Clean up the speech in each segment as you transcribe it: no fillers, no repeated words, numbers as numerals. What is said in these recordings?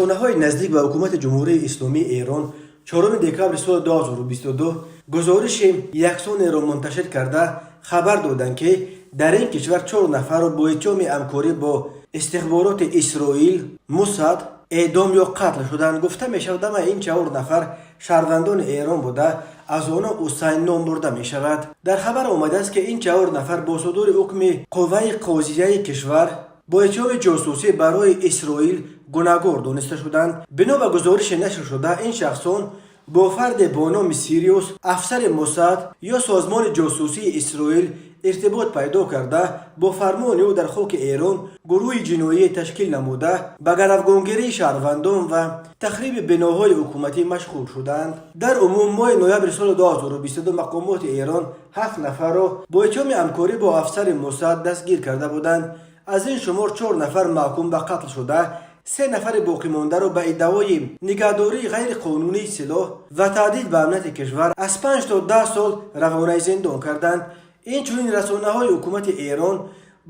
Расонаҳои наздик ба ҳукумати Ҷумҳурии Исломии Эрон 4 декабри соли 2022 гузориши яксонеро мунташир карда, хабар доданд, ки дар ин кишвар чор нафарро бо иттиҳоми ҳамкорӣ бо истихбороти Исроил, Мусад, эъдом ё қатл шуданд. Гуфта мешавад, ама ин чаҳор нафар шаҳрвандони Эрон буда, аз онҳо Ҳусайн ном бурда мешавад. Дар хабар омадааст, ки ин чаҳор нафар бо судури ҳукми қувваи қозияи кишвар бо иттиҳоми ҷосусӣ барои Исроил гунаҳгор дониста шуданд. Бино ба гузориши нашршуда, ин шахсон бо фарде бо номи Сириус, афсари Мусад ё созмони ҷосусии Исроил, иртибот пайдо карда, бо фармони ӯ дар хоки Эрон гурӯҳи ҷиноие ташкил намуда, ба гаравгонгирии шаҳрвандон ва тахриби биноҳои ҳукуматӣ машғул шуданд. Дар умум, моҳи ноябри соли 2022 мақомоти Эрон ҳафт нафарро бо иттиҳоми ҳамкорӣ бо афсари Мусад дастгир карда буданд. Аз ин шумор чор нафар маҳкум ба қатл шуда, се нафари боқимондаро ба иддаои нигаҳдории ғайриқонунии силоҳ ва таҳдид ба амнияти кишвар аз 5 то 10 сол равонаи зиндон карданд. Инчунин расонаҳои ҳукумати Эрон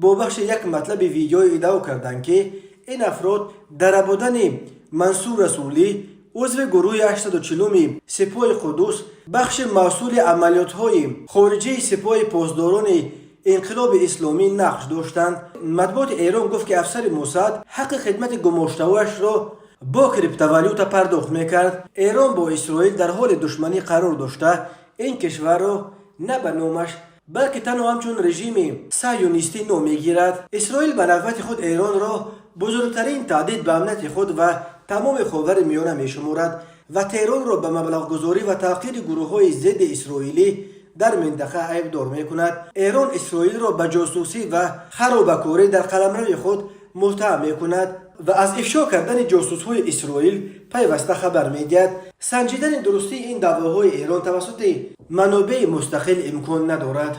бо бахши як матлаби видеоӣ иддао карданд, ки ин афрод дар рабудани Мансур Расулӣ, узви гурӯҳи 840-уми Сипоҳи Қудус, бахши масъули амалиётҳои хориҷии Сипоҳи Посдорони Инқилоби Исломӣ, нақш доштанд. Матбуоти Эрон гуфт, ки афсари Мусад ҳаққи хидмати гумоштаҳояшро бо криптовалюта пардохт мекард. Эрон бо Исроил дар ҳоли душманӣ қарор дошта, ин кишварро на ба номаш, балки танҳо ҳамчун режими саюнистӣ ном мегирад. Исроил ба навбати худ Эронро бузургтарин таҳдид ба амнияти худ ва тамоми Ховари Миёна мешуморад ва Теҳронро ба маблағгузорӣ ва таҳқири гурӯҳҳои зидди исроилӣ дар минтақа айбдор мекунад. Эрон Исроилро ба ҷосусӣ ва харобакорӣ дар қаламрави худ муттаҳам мекунад ва аз ифшо кардани ҷосусҳои Исроил пайваста хабар медиҳад. Санҷидани дурустии ин даъвоҳои Эрон тавассути манобеи мустақил имкон надорад.